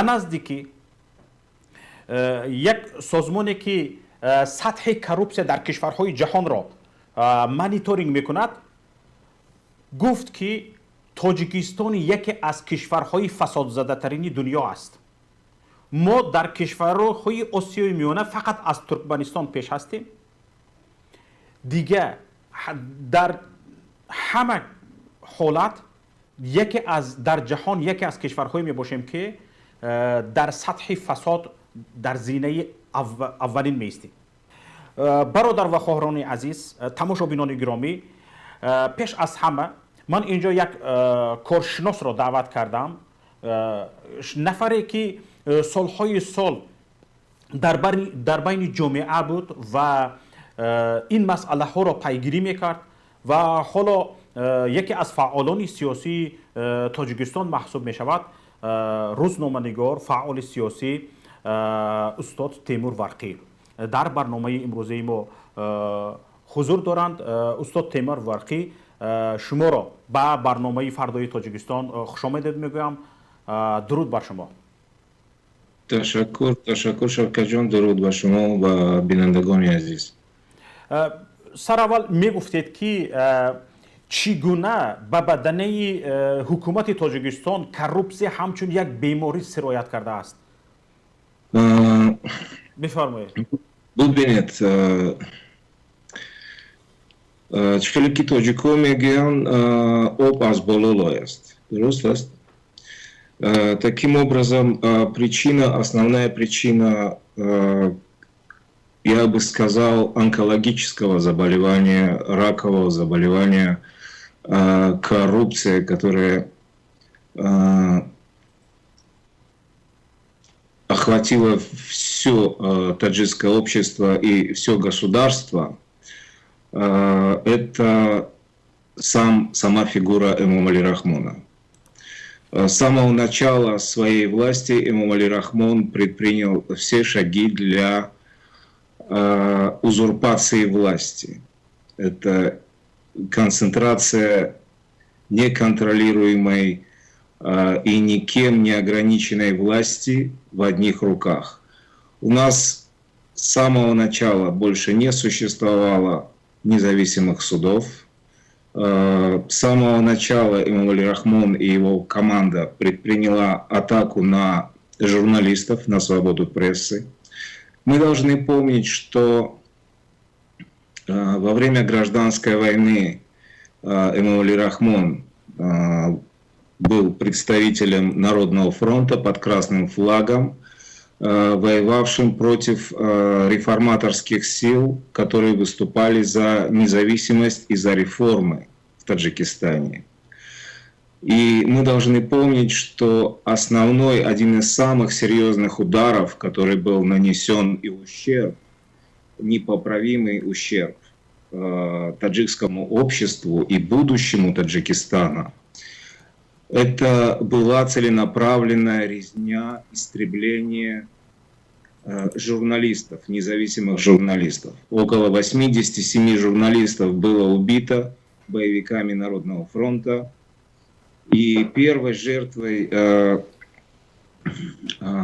Ба наздикӣ як созмоне, ки сатҳи коррупсия дар кишварҳои ҷаҳонро мониторинг мекунад, гуфт, ки Тоҷикистон яке аз кишварҳои фасодзадатарини дунё аст. Мо дар кишварҳои Осиёи Миёна фақат аз Туркманистон пеш ҳастем. Дига дар ҳама ҳолат яке аз дар ҷаҳон яке аз кишварҳое мебошем, ки дар сатҳи фасод дар зинаи аввалин меистем. Бародар ва хоҳарони азиз, тамошобинони гиромӣ, пеш аз ҳама ман инҷо як коршиносро даъват кардам, нафаре, ки солҳои сол дар байни ҷомеа буд ва ин масъалаҳоро пайгирӣ мекард ва ҳоло яке аз фаъолони сиёсии Тоҷикистон маҳсуб мешавад, рӯзноманигор, фаъоли сиёсӣ, устод Темур Варқӣ дар барномаи имрӯзаи мо ҳузур доранд. Устод Темур Варқӣ, шуморо ба барномаи «Фардои Тоҷикистон» хушомадед мегӯям. Дуруд бар шумо. Ташаккур, ташаккур, Шавкатҷон. Дуруд ба шумо ва бинандагони азиз. Сараввал мегуфтед, ки чӣ гуна ба баданаи ҳукумати Тоҷикистон коррупсия ҳамчун як беморӣ сироят кардааст? Бифармоед. Бубинед, чӣ хеле ки тоҷикҳо мегӯянд, об аз боло лой аст, дуруст аст. Таким образом, причина, основная причина, я бы сказал, онкологического заболевания, ракового заболевания, коррупция, которая охватила все таджикское общество и все государство, это сама фигура Эмомали Рахмона. С самого начала своей власти Эмомали Рахмон предпринял все шаги для узурпации власти. Это концентрация неконтролируемой и никем не ограниченной власти в одних руках. У нас с самого начала больше не существовало независимых судов. С самого начала Эмомали Рахмон и его команда предприняла атаку на журналистов, на свободу прессы. Мы должны помнить, что во время гражданской войны Эмомали Рахмон был представителем Народного фронта под красным флагом, воевавшим против реформаторских сил, которые выступали за независимость и за реформы в Таджикистане. И мы должны помнить, что основной, один из самых серьезных ударов, который был нанесен и ущерб, непоправимый ущерб таджикскому обществу и будущему Таджикистана, это была целенаправленная резня, истребление журналистов, независимых журналистов. Около 87 журналистов было убито боевиками Народного фронта. И первой жертвой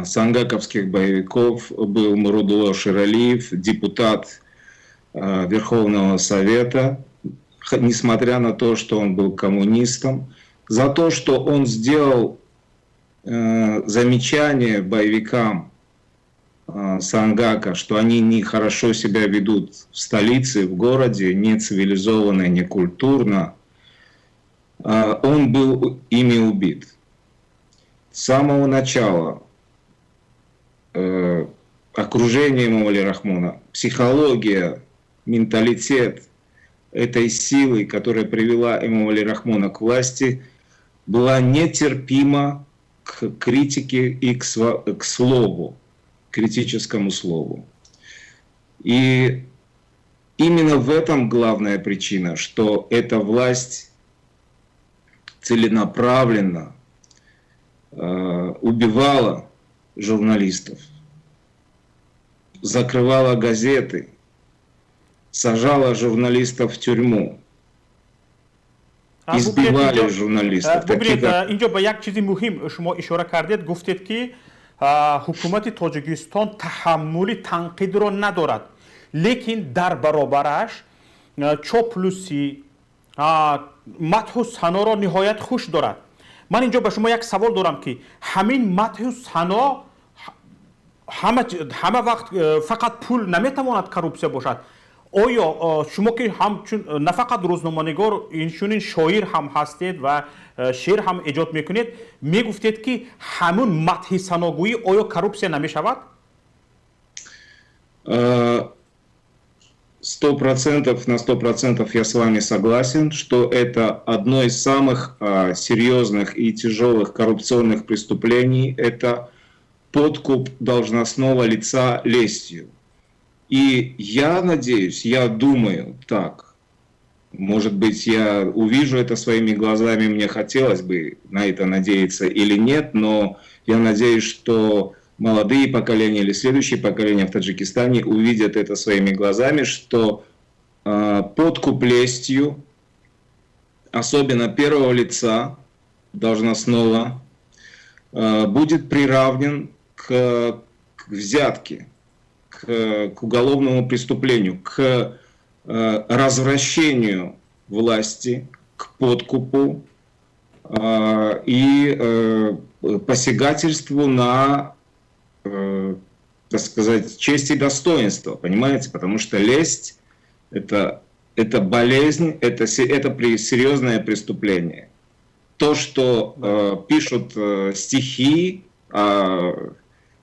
сангаковских боевиков был Муродулло Ширалиев, депутат Верховного Совета, несмотря на то, что он был коммунистом, за то, что он сделал замечание боевикам Сангака, что они нехорошо себя ведут в столице, в городе, не цивилизованно, не культурно, он был ими убит. С самого начала окружение Эмомали Рахмона, психология, менталитет этой силы, которая привела Эмомали Рахмона к власти, была нетерпима к критике и к слову, критическому слову. И именно в этом главная причина, что эта власть целенаправленно убивала журналистов, закрывала газеты, сажала журналистов в тюрьму, избивали журналистов. Бубинед, инҷо ба як чизи муҳим шумо ишора кардед, гуфтед, ки Ҳукумати Тоҷикистон таҳаммули танқидро надорад, лекин дар баробараш чоплусӣ, мадҳу саноро ниҳоят хуш дорад. Ман инҷо ба шумо як савол дорам, ки ҳамин мадҳу сано ҳама вақт фақат пул наметавонад коррупсия бошад. Оё шумо, ки ҳамчун на фақат рӯзноманигор, инчунин шоир ҳам ҳастед ва шеър ҳам эҷод мекунед, мегуфтед, ки ҳамун мадҳи саногӯӣ оё коррупсия намешавад? 100%, на 100% я с вами согласен, что это одно из самых серьезных и тяжелых коррупционных преступлений. Это подкуп должностного лица лестью. И я надеюсь, я думаю так, может быть, я увижу это своими глазами, мне хотелось бы на это надеяться или нет, но я надеюсь, что молодые поколения или следующие поколения в Таджикистане увидят это своими глазами, что подкуп лестью, особенно первого лица должностного, будет приравнен к взятке, к уголовному преступлению, к развращению власти, к подкупу и посягательству на, так сказать, честь и достоинство, понимаете? Потому что лесть – это болезнь, это серьезное преступление. То, что пишут стихи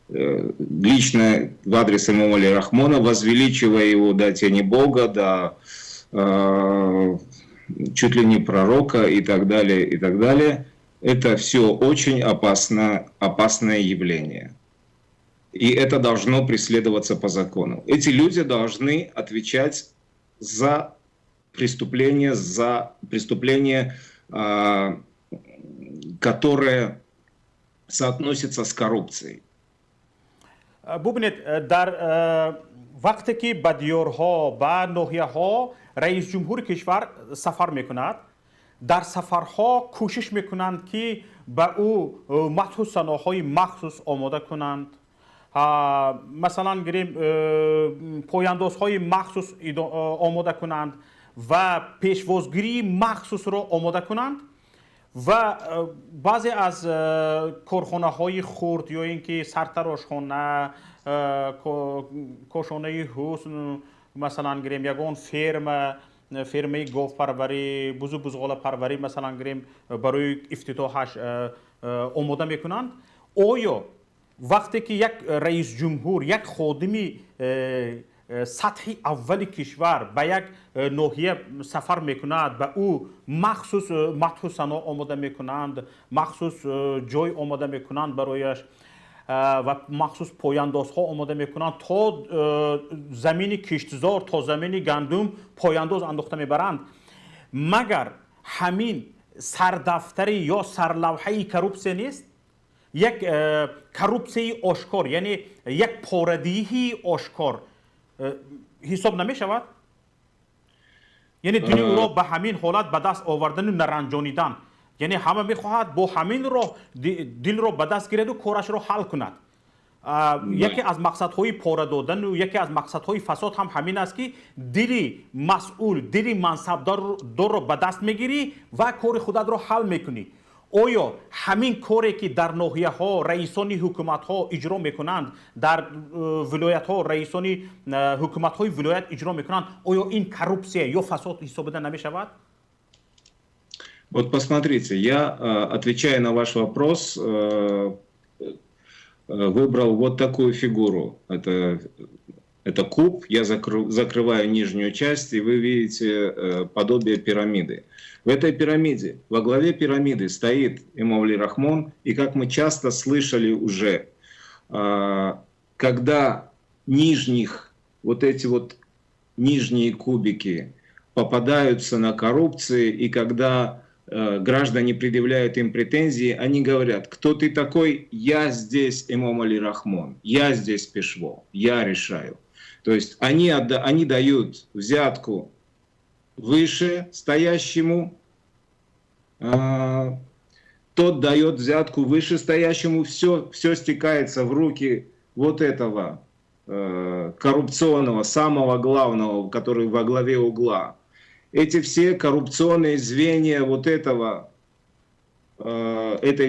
лично в адрес Эмомали Рахмона, возвеличивая его до тени Бога, до чуть ли не пророка и так далее, и так далее, это все очень опасное явление. И это должно преследоваться по закону. Эти люди должны отвечать за преступление, которое соотносится с коррупцией. Бубинед, дар вақте ки ба диёрҳо, ба ноҳияҳо раиси ҷумҳури кишвар сафар мекунад, дар сафарҳо кӯшиш мекунанд, ки ба ӯ мадҳу саноҳои махсус омода кунанд, масалан гирем, пояндозҳои махсус омода кунанд ва пешвозгирии махсусро омода кунанд ва баъзе аз корхонаҳои хурд ё ин ки сартарошхона, кошонаи ҳусн, масалан гирем, ягон ферма, фермаи говпарварӣ, бузу бузғолапарварӣ, масалан гирем, барои ифтитоҳаш омода мекунанд. Оё вақте ки як раисҷумҳур, як ходими сатҳи аввали кишвар ба як ноҳия сафар мекунад, ба ӯ махсус мадҳу сано омода мекунанд, махсус ҷой омода мекунанд барояш ва махсус пояндозҳо омода мекунанд, то замини киштзор, то замини гандум пояндоз андохта мебаранд, магар ҳамин сардафтари ё сарлавҳаи коррупсия нест? Як коррупсияи ошкор, яъне як порадиҳии ошкор ҳисоб намешавад? Яъне дили ӯро ба ҳамин ҳолат ба даст овардану наранҷонидан, яъне ҳама мехоҳад бо ҳамин роҳ дилро ба даст гираду корашро ҳал кунад. Яке аз мақсадҳои пора додану яке аз мақсадҳои фасод ҳам ҳамин аст, ки дили масъул, дили мансабдорро ба даст мегирӣ ва кори худатро ҳал мекунӣ. Оё ҳамин коре, ки дар ноҳияҳо раисони ҳукуматҳо иҷро мекунанд, дар вилоятҳо раисони ҳукуматҳои вилоят иҷро мекунанд, оё ин коррупсия ё фасод ҳисобида намешавад? Вот посмотрите, я, отвечая на ваш вопрос, выбрал вот такую фигуру. Это куб, я закрываю нижнюю часть, и вы видите подобие пирамиды. В этой пирамиде, во главе пирамиды стоит Эмомали Рахмон, и, как мы часто слышали уже, когда нижних, вот эти вот нижние кубики попадаются на коррупции, и когда граждане предъявляют им претензии, они говорят: «Кто ты такой? Я здесь Эмомали Рахмон, я здесь Пешво, я решаю». То есть они дают взятку выше стоящему. Тот дает взятку вышестоящему, все, все стекается в руки вот этого коррупционного, самого главного, который во главе угла. Эти все коррупционные звенья вот этой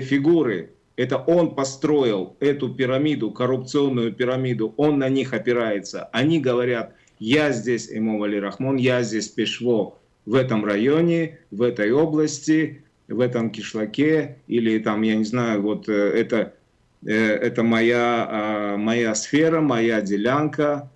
фигуры, это он построил эту пирамиду, коррупционную пирамиду, он на них опирается. Они говорят: «Я здесь Эмомали Рахмон, я здесь Пешво в этом районе, в этой области, в этом кишлаке, или там, я не знаю, вот это моя сфера, моя делянка»,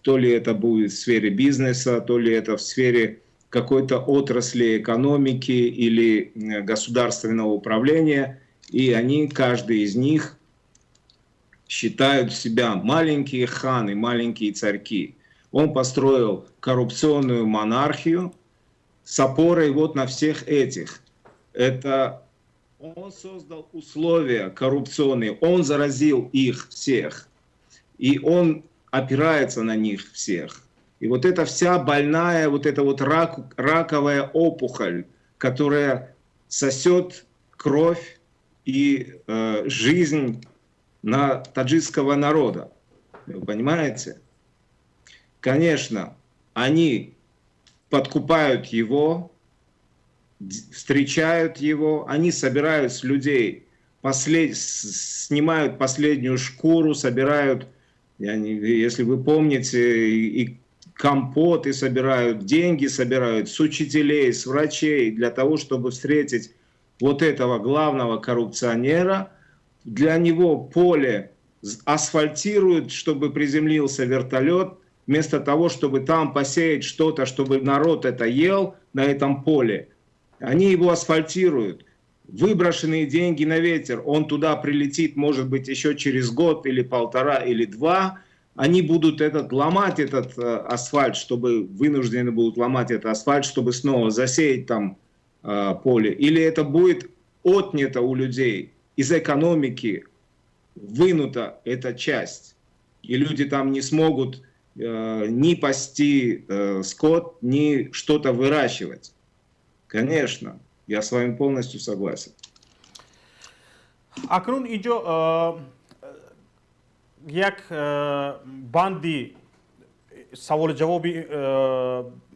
то ли это будет в сфере бизнеса, то ли это в сфере какой-то отрасли экономики или государственного управления, и они, каждый из них, считают себя маленькие ханы, маленькие царьки. Он построил коррупционную монархию с опорой вот на всех этих. Это он создал условия коррупционные, он заразил их всех. И он опирается на них всех. И вот эта вся больная, вот эта вот раковая опухоль, которая сосет кровь и жизнь на таджикского народа. Вы понимаете? Конечно, они подкупают его, встречают его, они собирают с людей, снимают последнюю шкуру, собирают, если вы помните, и компоты собирают, деньги собирают с учителей, с врачей для того, чтобы встретить вот этого главного коррупционера. Для него поле асфальтируют, чтобы приземлился вертолет, вместо того, чтобы там посеять что-то, чтобы народ это ел на этом поле. Они его асфальтируют. Выброшенные деньги на ветер, он туда прилетит, может быть, еще через год или полтора или два. Они будут ломать этот асфальт, чтобы вынуждены будут ломать этот асфальт, чтобы снова засеять там поле. Или это будет отнято у людей, из экономики вынута эта часть. И люди там не смогут ни пасти скот, ни что-то выращивать. Конечно, я с вами полностью согласен. Акнун инҷо як банди саволу ҷавоби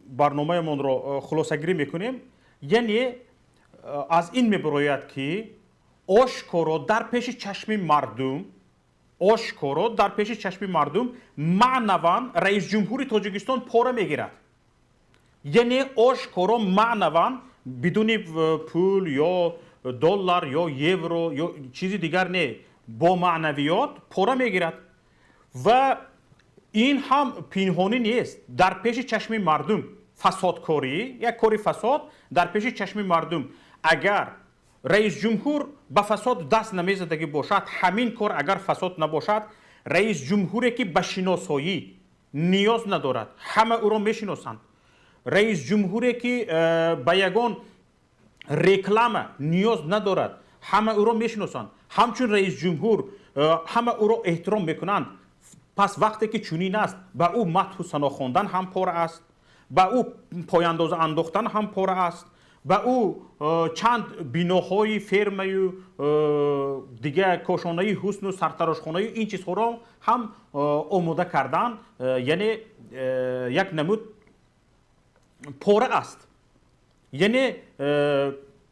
барномаамонро хулосагирӣ мекунем, яъне аз ин мебарояд, ки ошкоро дар пеши чашми мардум, ошкоро дар пеши чашми мардум маънаван раисҷумҳури Тоҷикистон пора мегирад, яъне ошкоро маънаван, бидуни пул ё доллар ё евро ё чизи дигар не, бо маънавиёт пора мегирад ва ин ҳам пинҳонӣ нест, дар пеши чашми мардум фасодкорӣ, як кори фасод дар пеши чашми мардум. Агар раисҷумҳур ба фасод даст намезадагӣ бошад, ҳамин кор агар фасод набошад, раисҷумҳуре, ки ба шиносоӣ ниёз надорад, ҳама ӯро мешиносанд, раисҷумҳуре, ки ба ягон реклама ниёз надорад, ҳама ӯро мешиносанд, ҳамчун раисҷумҳур ҳама ӯро эҳтиром мекунанд, пас вақте ки чунин аст, ба ӯ мадҳу сано хондан ҳам пора аст, ба ӯ пояндоза андохтан ҳам пора аст, ба ӯ чанд биноҳои фермаю дигар кошонаи ҳусну сартарошхонаю ин чизҳоро ҳам омода кардан, яъне як намуд пора аст, яъне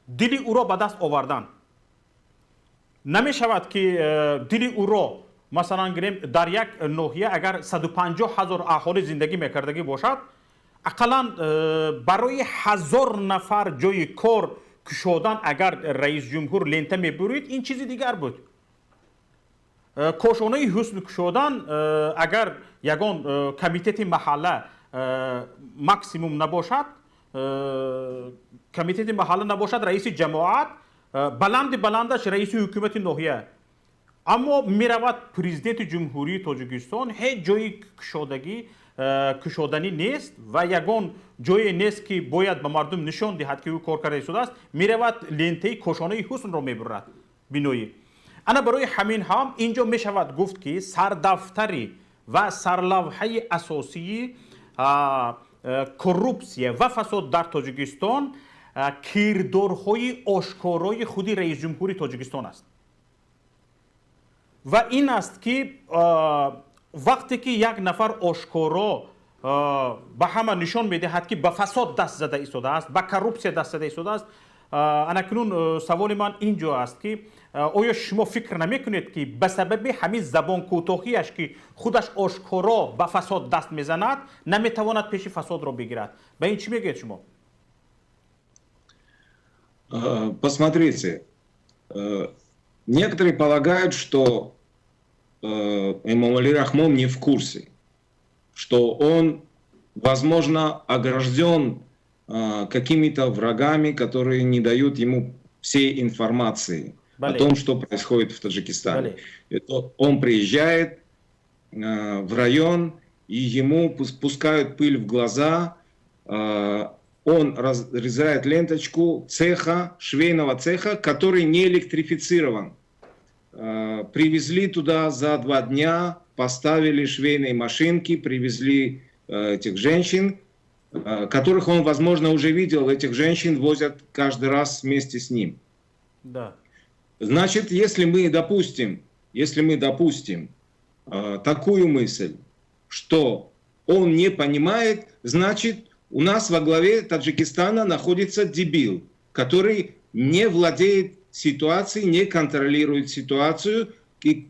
дили ӯро ба даст овардан. Намешавад, ки дили ӯро, масалан гирем, дар як ноҳия агар 150 ҳазор аҳолӣ зиндагӣ мекардагӣ бошад, ақаллан барои 1000 нафар ҷои кор кушодан агар раисҷумҳур лента мебурид, ин чизи дигар буд. Кошонаи ҳусн кушодан агар ягон комитети маҳалла максимум набошад, комитети маҳалла набошад, раиси ҷамоат, баланди баландаш раиси ҳукумати ноҳия, аммо меравад президенти Ҷумҳурии Тоҷикистон, ҳеҷ ҷои кушодагӣ кушоданӣ нест ва ягон ҷое нест, ки бояд ба мардум нишон диҳад, ки ӯ кор карда истодааст, меравад, лентаи кошонаи ҳуснро мебурад биноӣ. Ана барои ҳамин ҳам инҷо мешавад гуфт, ки сардафтари ва сарлавҳаи асосии коррупсия ва фасод дар Тоҷикистон Кирдорҳои ошкорои худи раисҷумҳури Тоҷикистон аст ва ин аст, ки вақте ки як нафар ошкоро ба ҳама нишон медиҳад, ки ба фасод даст зада истодааст, ба коррупсия даст зада истодааст. Анакнун саволи ман ин ҷо аст, ки оё шумо фикр намекунед, ки ба сабаби ҳамин забонкӯтоҳияш, ки худаш ошкоро ба фасод даст мезанад, наметавонад пеши фасодро бигирад? Ба ин чӣ мегӯед шумо? Посмотрите, некоторые полагают, что Эмомали Рахмон не в курсе, что он, возможно, огражден какими-то врагами, которые не дают ему всей информации о том, что происходит в Таджикистане. Это он приезжает в район, и ему пускают пыль в глаза, он разрезает ленточку цеха, швейного цеха, который не электрифицирован. Привезли туда за 2 дня, поставили швейные машинки, привезли этих женщин, которых он, возможно, уже видел. Этих женщин возят каждый раз вместе с ним. Значит, если мы допустим такую мысль, что он не понимает, значит, у нас во главе Таджикистана находится дебил, который не владеет ситуацией, не контролирует ситуацию, и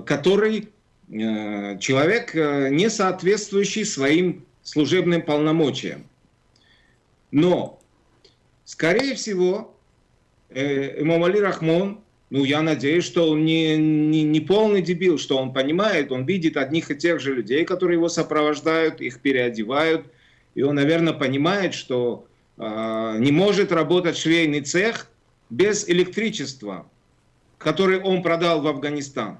который человек, не соответствующий своим служебным полномочиям. Но, скорее всего, Эмомали Рахмон, ну, я надеюсь, что он не полный дебил, что он понимает, он видит одних и тех же людей, которые его сопровождают, их переодевают, и он, наверное, понимает, что не может работать швейный цех без электричества, который он продал в Афганистан.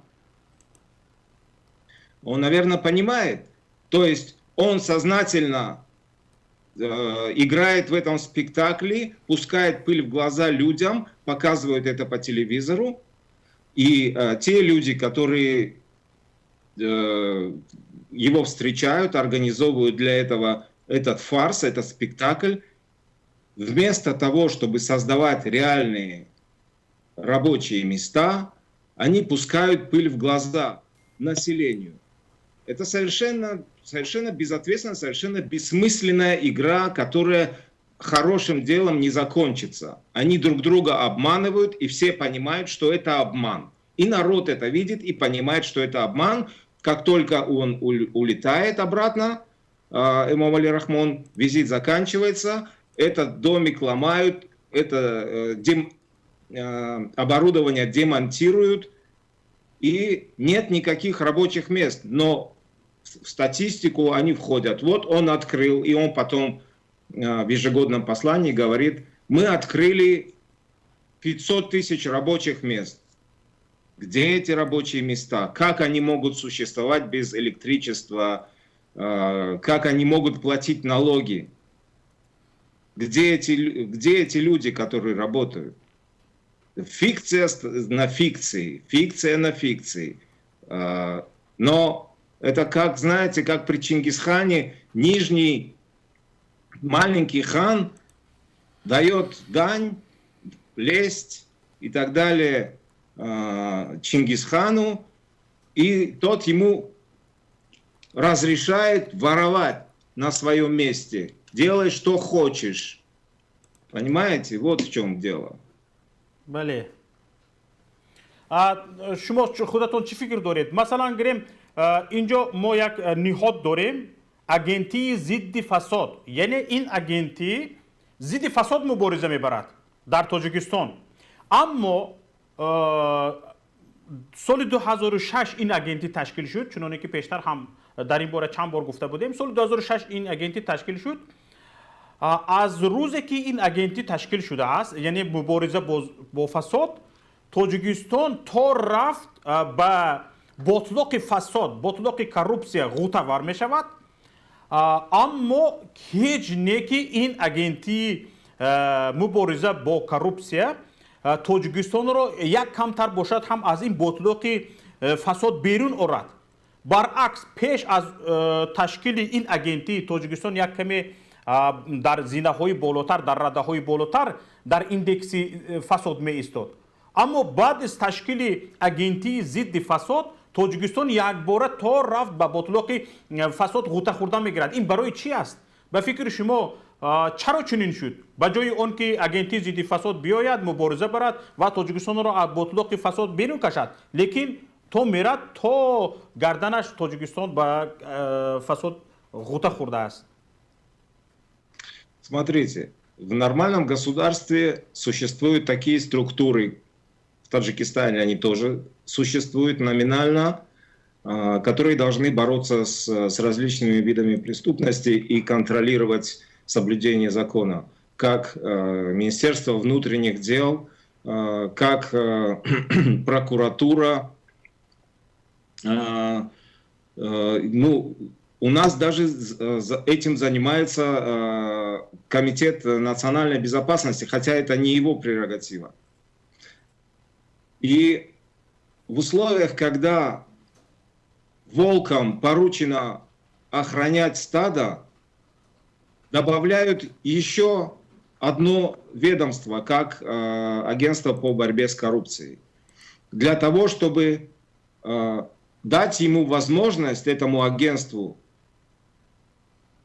Он, наверное, понимает. То есть он сознательно играет в этом спектакле, пускает пыль в глаза людям, показывает это по телевизору. И те люди, которые его встречают, организовывают для этого этот фарс, этот спектакль, вместо того, чтобы создавать реальные рабочие места, они пускают пыль в глаза населению. Это совершенно, совершенно безответственная, совершенно бессмысленная игра, которая хорошим делом не закончится. Они друг друга обманывают, и все понимают, что это обман. И народ это видит и понимает, что это обман. Как только он улетает обратно, Эмомали Рахмон, визит заканчивается, этот домик ломают, это оборудование демонтируют, и нет никаких рабочих мест. Но в статистику они входят. Вот он открыл, и он потом в ежегодном послании говорит: «Мы открыли 500 тысяч рабочих мест». Где эти рабочие места? Как они могут существовать без электричества? Как они могут платить налоги? Где эти люди, которые работают? Фикция на фикции, фикция на фикции. Но это как, знаете, как при Чингисхане нижний маленький хан дает дань, лесть и так далее Чингисхану, и тот ему разрешает воровать на своем месте. Делай, что хочешь. Понимаете? Вот в чем дело. Бале, шумо худатон чӣ фикр доред? Масалан, гирем, инҷо мо як ниҳод дорем, Агентии зидди фасод, яъне ин агентӣ зидди фасод мубориза мебарад дар Тоҷикистон. Аммо соли 2006 ин агентӣ ташкил шуд, чуноне ки пештар ҳам дар ин бора чанд бор гуфта будем. Соли 2006 ин агентӣ ташкил шуд. Аз рӯзе ки ин агентӣ ташкил шудааст, яъне мубориза бо фасод, Тоҷикистон то рафт ба ботлоқи фасод, ботлоқи коррупсия ғӯтавар мешавад. Аммо ҳеҷ не ки ин агентии мубориза бо коррупсия Тоҷикистонро як камтар бошад ҳам аз ин ботлоқи фасод берун орад. Баръакс, пеш аз ташкили ин агентӣ Тоҷикистон як каме Дар зинаҳои болотар, дар радаҳои болотар дар индекси фасод меистод. Аммо баъд аз ташкили Агентии зидди фасод Тоҷикистон якбора то рафт ба ботлоқи фасод ғӯта хӯрда мегирад. Ин барои чӣ аст? Ба фикри шумо, чаро чунин шуд? Ба ҷои он ки Агентии зидди фасод биёяд, мубориза барад ва Тоҷикистонро аз ботлоқи фасод берун кашад, лекин то мерад, то гарданаш Тоҷикистон ба фасод ғӯта хӯрдааст. Смотрите, в нормальном государстве существуют такие структуры, в Таджикистане они тоже существуют номинально, которые должны бороться с различными видами преступности и контролировать соблюдение закона, как Министерство внутренних дел, как прокуратура. Ну, у нас даже этим занимается Комитет национальной безопасности, хотя это не его прерогатива. И в условиях, когда волкам поручено охранять стадо, добавляют еще одно ведомство, как агентство по борьбе с коррупцией, для того, чтобы дать ему возможность, этому агентству,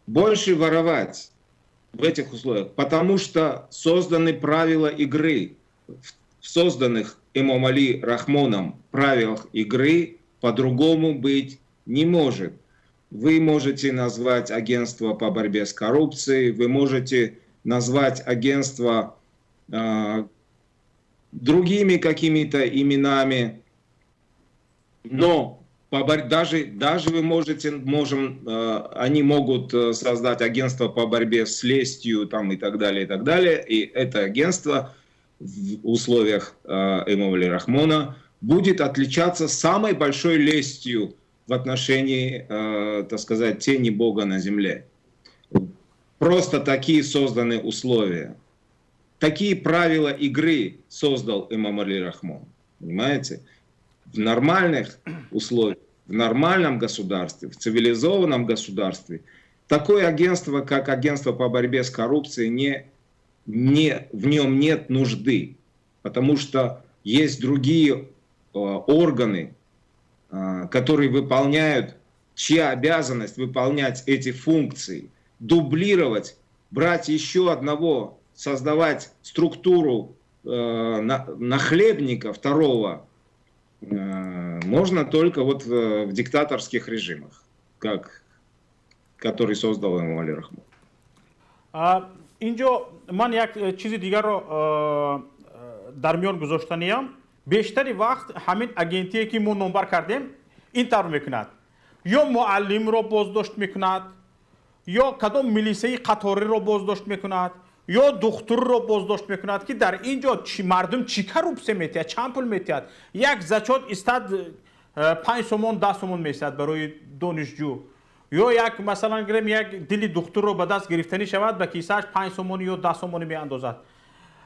больше воровать в этих условиях, потому что созданы правила игры. В созданных Эмомали Рахмоном правилах игры по-другому быть не может. Вы можете назвать агентство по борьбе с коррупцией, вы можете назвать агентство другими какими-то именами, но даже вы можете, они могут создать агентство по борьбе с лестью там, и так далее, и так далее. И это агентство в условиях Эмомали Рахмона будет отличаться самой большой лестью в отношении, так сказать, тени Бога на земле. Просто такие созданы условия. Такие правила игры создал Эмомали Рахмон. Понимаете? В нормальных условиях, в нормальном государстве, в цивилизованном государстве такое агентство, как агентство по борьбе с коррупцией, не, в нем нет нужды, потому что есть другие органы, которые выполняют, чья обязанность выполнять эти функции, дублировать, брать еще одного, создавать структуру нахлебника второго можно только вот в диктаторских режимах, как, который создал Эмомали Рахмон. Инҷо ман як чизи дигарро дар миён гузоштаниям. Бештари вақт ҳамин агентие, ки мо номбар кардем, ин тавр мекунад: ё муаллимро боздошт мекунад, ё кадом милисаи қаториро боздошт мекунад, ё духтурро боздошт мекунад, ки дар ин ҷо мардум чӣ коррупсия метиҳад, чанд пул метиҳад? Як зачёт истад, 5 сомон, 10 сомон месиҳад барои донишҷӯ. Ё як, масалан гирем, як дили духтурро ба даст гирифтанӣ шавад, ба кисааш 5 сомонӣ ё 10 сомонӣ меандозад.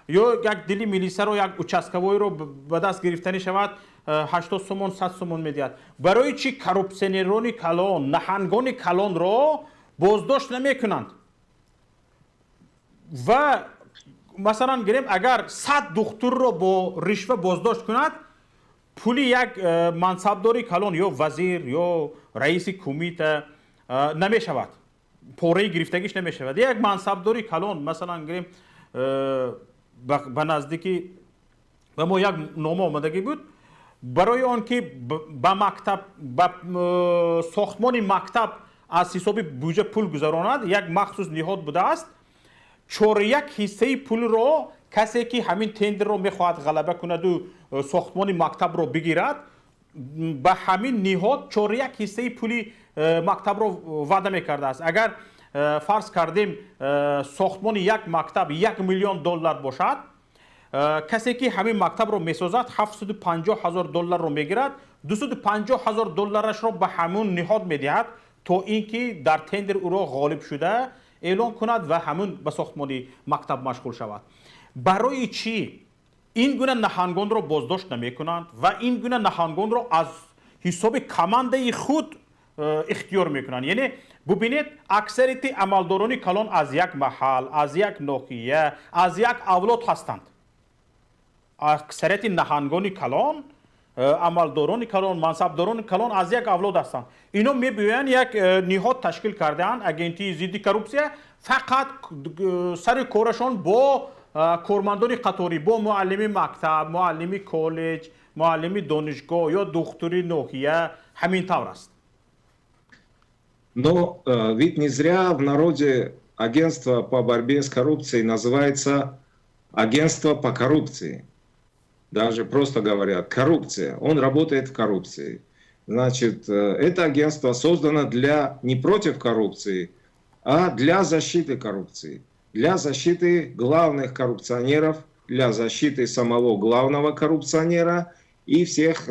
Ё як дили милисаро, як участковойро ба даст гирифтанӣ шавад, 80 сомон, 100 сомон медиҳад. Барои чӣ коррупсионерони калон, наҳангони калонро боздошт намекунанд? Ва масалан гирем, агар 100 духтурро бо ришва боздошт кунад, пули як мансабдори калон, ё вазир, ё раиси кумита намешавад, пораи гирифтагиш намешавад. Як мансабдори калон, масалан гирем, ба наздикӣ ба мо як нома омадагӣ буд, барои он ки ба мактаб, ба сохтмони мактаб аз ҳисоби буҷа пул гузаронад, як махсус ниҳод будааст, чоряк ҳиссаи пулро касе, ки ҳамин тендерро мехоҳад ғалаба кунаду сохтмони мактабро бигирад, ба ҳамин ниҳод чоряк ҳиссаи пули мактабро ваъда мекардааст. Агар фарз кардем, сохтмони як мактаб 1 миллион доллар бошад, касе, ки ҳамин мактабро месозад, 750 ҳазор долларро мегирад, 250 ҳазор долларашро ба ҳамун ниҳод медиҳад, то ин ки дар тендер ӯро ғолиб шуда эълон кунад ва ҳамун ба сохтмони мактаб машғул шавад. Барои чӣ ин гуна наҳангонро боздошт намекунанд ва ин гуна наҳангонро аз ҳисоби командаи худ Ихтиёр мекунанд. Яъне бубинед, аксарияти амалдорони калон аз як маҳал, аз як ноҳия, аз як авлод ҳастанд. Аксарияти наҳангони калон, амалдорони калон, мансабдорони калон аз як авлод ҳастанд. Ино мебиёянд, як ниҳод ташкил кардаанд, Агентии зидди коррупсия. Фақат сари корашон бо кормандони қаторӣ, бо муаллими мактаб, муаллими коллеҷ, муаллими донишгоҳ ё духтури ноҳия ҳамин тавр аст. Но ведь не зря в народе агентство по борьбе с коррупцией называется агентство по коррупции. Даже просто говорят: коррупция. Он работает в коррупции. Значит, это агентство создано для не против коррупции, а для защиты коррупции. Для защиты главных коррупционеров, для защиты самого главного коррупционера и всех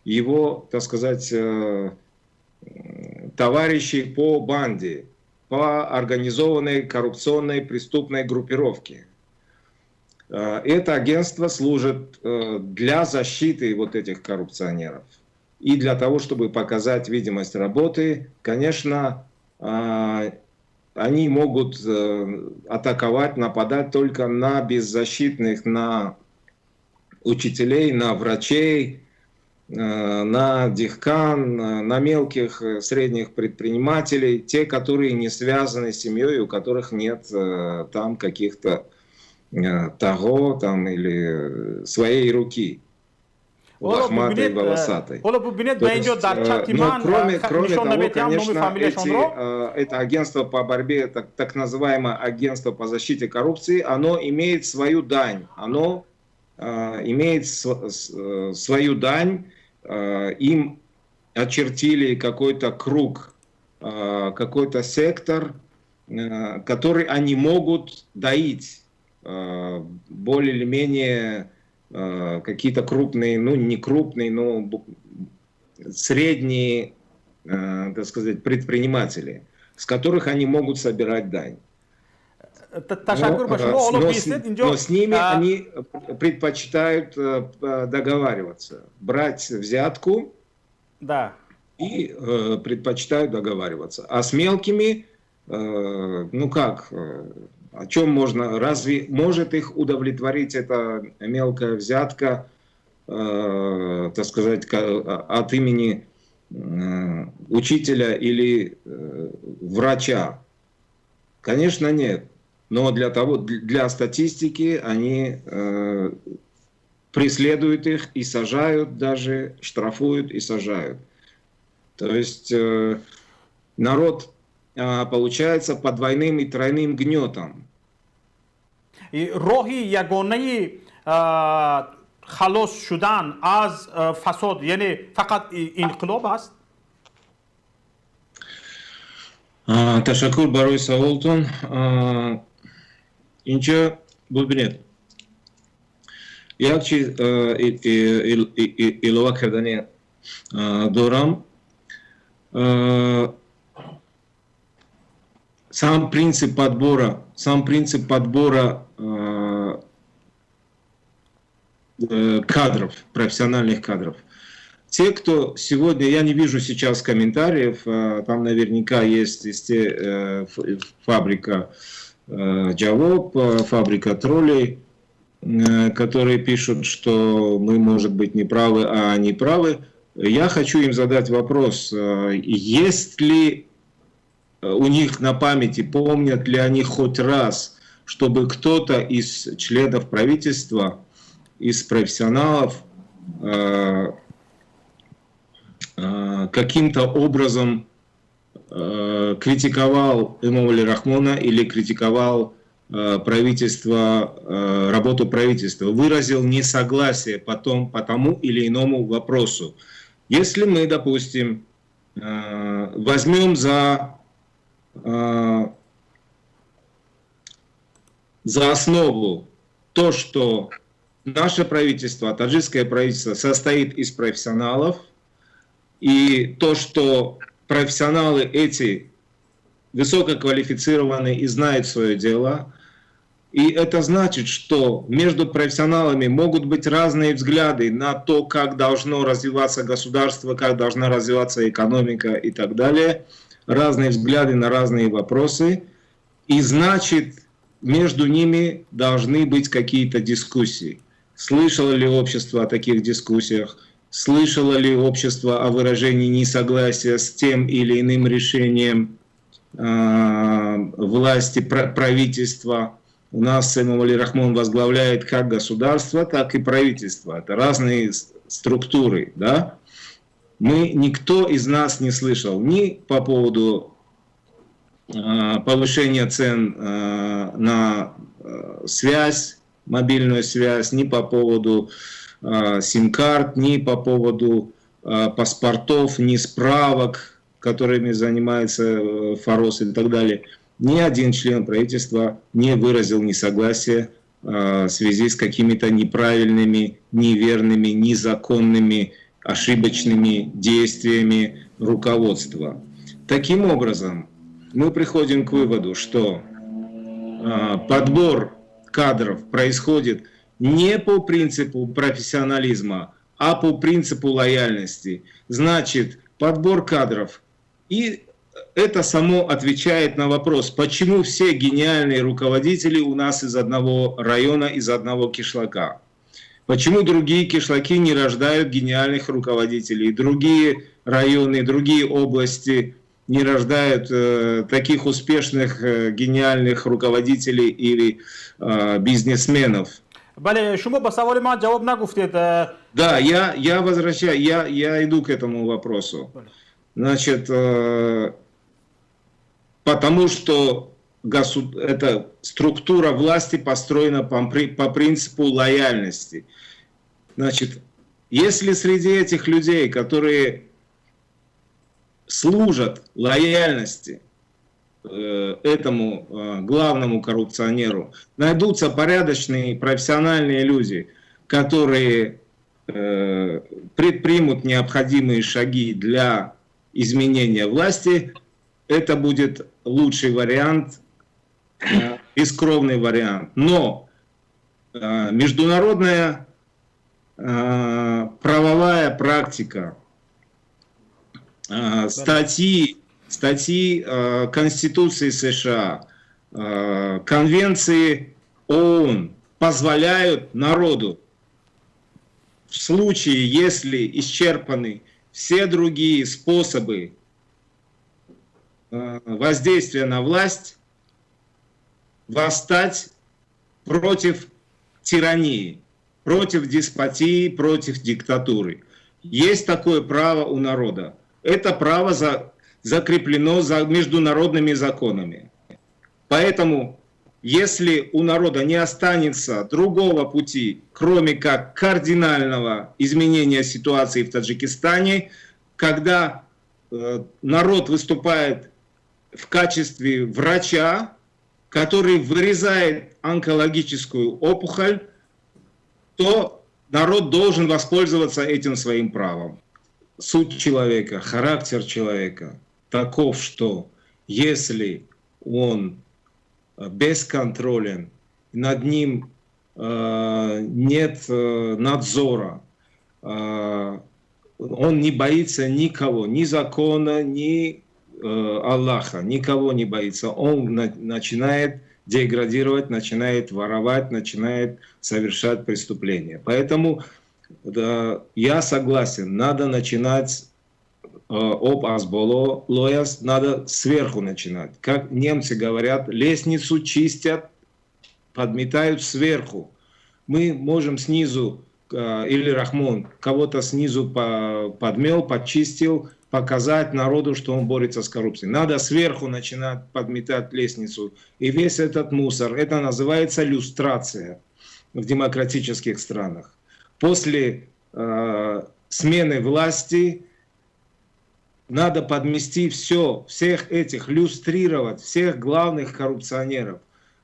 его, так сказать, товарищей по банде, по организованной коррупционной преступной группировке. Это агентство служит для защиты вот этих коррупционеров. И для того, чтобы показать видимость работы. Конечно, они могут атаковать, нападать только на беззащитных, на учителей, на врачей, на деҳқон, на мелких, средних предпринимателей, те, которые не связаны с семьей, у которых нет там каких-то того там или своей руки лохматой, волосатой. Но кроме того, конечно, это агентство по борьбе, так называемое агентство по защите коррупции, оно имеет свою дань. Оно имеет свою дань, им очертили какой-то круг, какой-то сектор, который они могут доить более или менее, какие-то крупные, ну, не крупные, но средние, так сказать, предприниматели, с которых они могут собирать дань. Но с ними они предпочитают договариваться, брать взятку и предпочитают договариваться. А с мелкими, ну как, о чем можно, разве может их удовлетворить эта мелкая взятка, так сказать, от имени учителя или врача? Конечно, нет. Но для статистики они преследуют их и сажают даже, штрафуют и сажают. То есть народ получается под двойным и тройным гнетом. Роҳи ягонаи халос шудан аз фасод, яъне фақат инқилоб аст? Ташаккур барои саволтон. Инҷа бубинед, як чиз илова кардани дорам. Сам принцип подбора кадров, профессиональных кадров. Те, кто сегодня, я не вижу сейчас комментариев, там наверняка есть фабрика Джавоб, фабрика троллей, которые пишут, что мы, может быть, не правы, а они правы. Я хочу им задать вопрос: есть ли у них на памяти, помнят ли они хоть раз, чтобы кто-то из членов правительства, из профессионалов каким-то образом критиковал Эмомали Рахмона или критиковал правительство, работу правительства, выразил несогласие потом по тому или иному вопросу? Если мы, допустим, возьмем за основу то, что наше правительство, таджикское правительство, состоит из профессионалов, и то, что профессионалы эти высококвалифицированы и знают свое дело, И это значит, что между профессионалами могут быть разные взгляды на то, как должно развиваться государство, как должна развиваться экономика и так далее. Разные взгляды на разные вопросы. И значит, между ними должны быть какие-то дискуссии. Слышало ли общество о таких дискуссиях? Слышало ли общество о выражении несогласия с тем или иным решением власти, правительства? У нас Эмомали Рахмон возглавляет как государство, так и правительство. Это разные структуры, да? Никто из нас не слышал ни по поводу повышения цен на связь, мобильную связь, ни по поводу сим-карт, ни по поводу паспортов, ни справок, которыми занимается Форос и так далее. Ни один член правительства не выразил несогласия в связи с какими-то неправильными, неверными, незаконными, ошибочными действиями руководства. Таким образом, мы приходим к выводу, что подбор кадров происходит не по принципу профессионализма, а по принципу лояльности. Значит, подбор кадров и это само отвечает на вопрос, почему все гениальные руководители у нас из одного района, из одного кишлака. Почему другие кишлаки не рождают гениальных руководителей, другие районы, другие области не рождают таких успешных, гениальных руководителей или бизнесменов. Бале, шумо ба саволи ман ҷавоб нагуфтед. Да, я возвращаю, я иду к этому вопросу. Значит, потому что эта структура власти построена по принципу лояльности. Значит, если среди этих людей, которые служат лояльности этому главному коррупционеру, найдутся порядочные профессиональные люди, которые предпримут необходимые шаги для изменения власти, это будет лучший вариант, бескровный вариант. Но международная правовая практика, статьи Конституции США, Конвенции ООН позволяют народу в случае, если исчерпаны все другие способы воздействия на власть, восстать против тирании, против деспотии, против диктатуры. Есть такое право у народа. Это право закреплено за международными законами. Поэтому, если у народа не останется другого пути, кроме как кардинального изменения ситуации в Таджикистане, когда народ выступает в качестве врача, который вырезает онкологическую опухоль, то народ должен воспользоваться этим своим правом. Суть человека, характер человека таков, что если он бесконтролен, над ним нет надзора, он не боится никого, ни закона, ни Аллаха, никого не боится. Он начинает деградировать, начинает воровать, начинает совершать преступления. Поэтому да, я согласен, надо начинать об аз боло лой аст, надо сверху начинать. Как немцы говорят, лестницу чистят, подметают сверху. Мы можем снизу, или Рахмон кого-то снизу подмел, почистил, показать народу, что он борется с коррупцией. Надо сверху начинать подметать лестницу. И весь этот мусор, это называется люстрация в демократических странах. После смены власти надо подмести все, всех этих, люстрировать всех главных коррупционеров.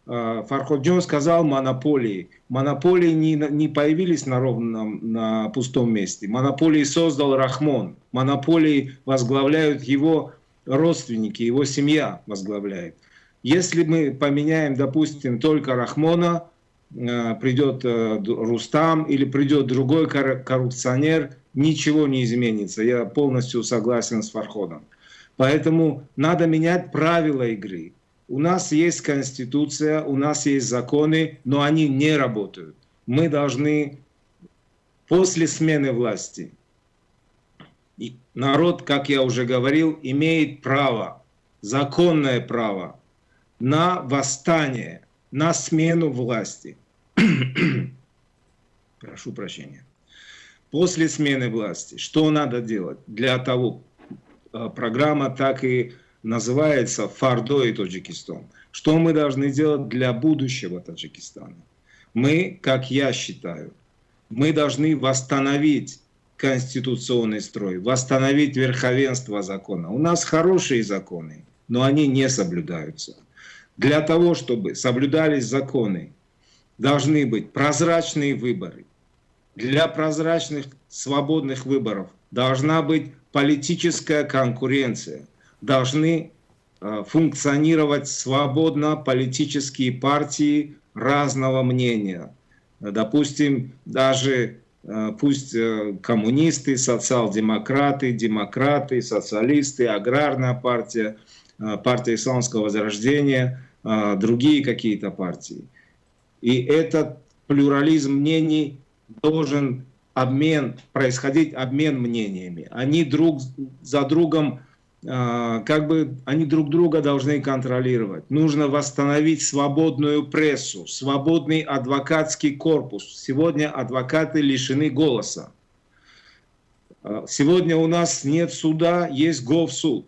Фарходжон сказал монополии. Монополии не появились на ровном, на пустом месте. Монополии создал Рахмон. Монополии возглавляют его родственники, его семья возглавляет. Если мы поменяем, допустим, только Рахмона, придет Рустам или придет другой коррупционер, ничего не изменится. Я полностью согласен с Фарходом. Поэтому надо менять правила игры. У нас есть конституция, у нас есть законы, но они не работают. Мы должны после смены власти, народ, как я уже говорил, имеет право, законное право на восстание, на смену власти. Прошу прощения. После смены власти, что надо делать для того, программа так и называется «Фардои Тоҷикистон». Что мы должны делать для будущего Таджикистана? Мы, как я считаю, мы должны восстановить конституционный строй, восстановить верховенство закона. У нас хорошие законы, но они не соблюдаются. Для того, чтобы соблюдались законы, должны быть прозрачные выборы. Для прозрачных, свободных выборов должна быть политическая конкуренция. Должны функционировать свободно политические партии разного мнения. Допустим, даже пусть коммунисты, социал-демократы, демократы, социалисты, аграрная партия, партия исламского возрождения, другие какие-то партии. И этот плюрализм мнений должен происходить обмен мнениями. Они друг за другом, как бы они друг друга должны контролировать. Нужно восстановить свободную прессу, свободный адвокатский корпус. Сегодня адвокаты лишены голоса. Сегодня у нас нет суда, есть говсуд.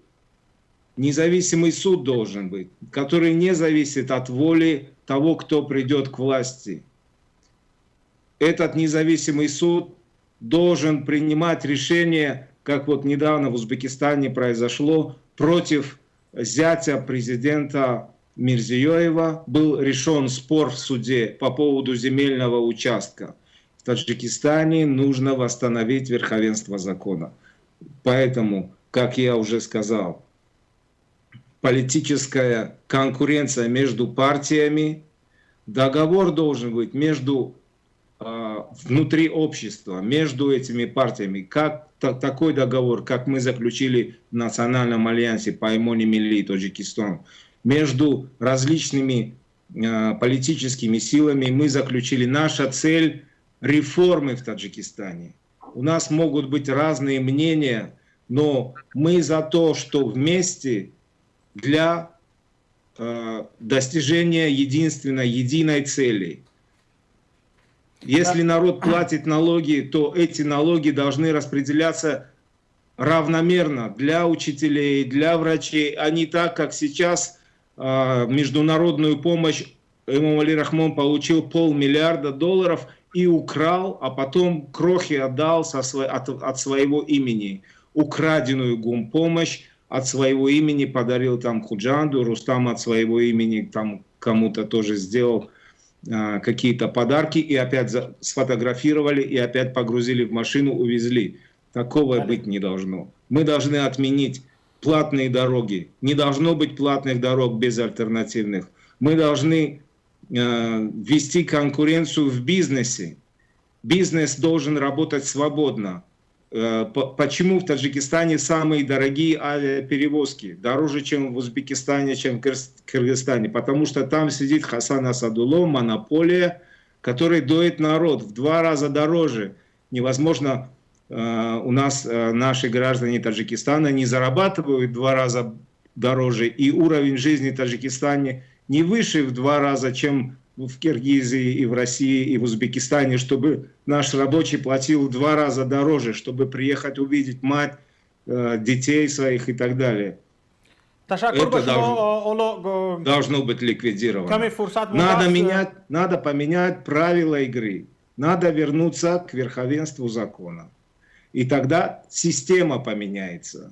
Независимый суд должен быть, который не зависит от воли того, кто придет к власти. Этот независимый суд должен принимать решения, как вот недавно в Узбекистане произошло, против зятя президента Мирзиёева был решен спор в суде по поводу земельного участка. В Таджикистане нужно восстановить верховенство закона. Поэтому, как я уже сказал, политическая конкуренция между партиями, договор должен быть между внутри общества, между этими партиями, как такой договор, как мы заключили в Национальном альянсе Паймони Миллии Таджикистан, между различными политическими силами мы заключили. Наша цель — реформы в Таджикистане. У нас могут быть разные мнения, но мы за то, что вместе для достижения единственной, единой цели. Если народ платит налоги, то эти налоги должны распределяться равномерно для учителей, для врачей, а не так, как сейчас международную помощь Эмомали Рахмон получил полмиллиарда долларов и украл, а потом крохи отдал от своего имени. Украденную гумпомощь от своего имени подарил там Худжанду, Рустам от своего имени там кому-то тоже сделал какие-то подарки и опять сфотографировали и опять погрузили в машину, увезли. Такого быть не должно. Мы должны отменить платные дороги. Не должно быть платных дорог без альтернативных. Мы должны ввести конкуренцию в бизнесе. Бизнес должен работать свободно. Почему в Таджикистане самые дорогие авиаперевозки? Дороже, чем в Узбекистане, чем в Кыргызстане. Потому что там сидит Хасан Асадулло, монополия, который доит народ в 2 раза дороже. Невозможно, у нас наши граждане Таджикистана не зарабатывают в 2 раза дороже, и уровень жизни в Таджикистане не выше в 2 раза, чем в Киргизии и в России и в Узбекистане, чтобы наш рабочий платил в 2 раза дороже, чтобы приехать увидеть мать, детей своих и так далее. Это должно быть ликвидировано. Надо поменять правила игры. Надо вернуться к верховенству закона. И тогда система поменяется.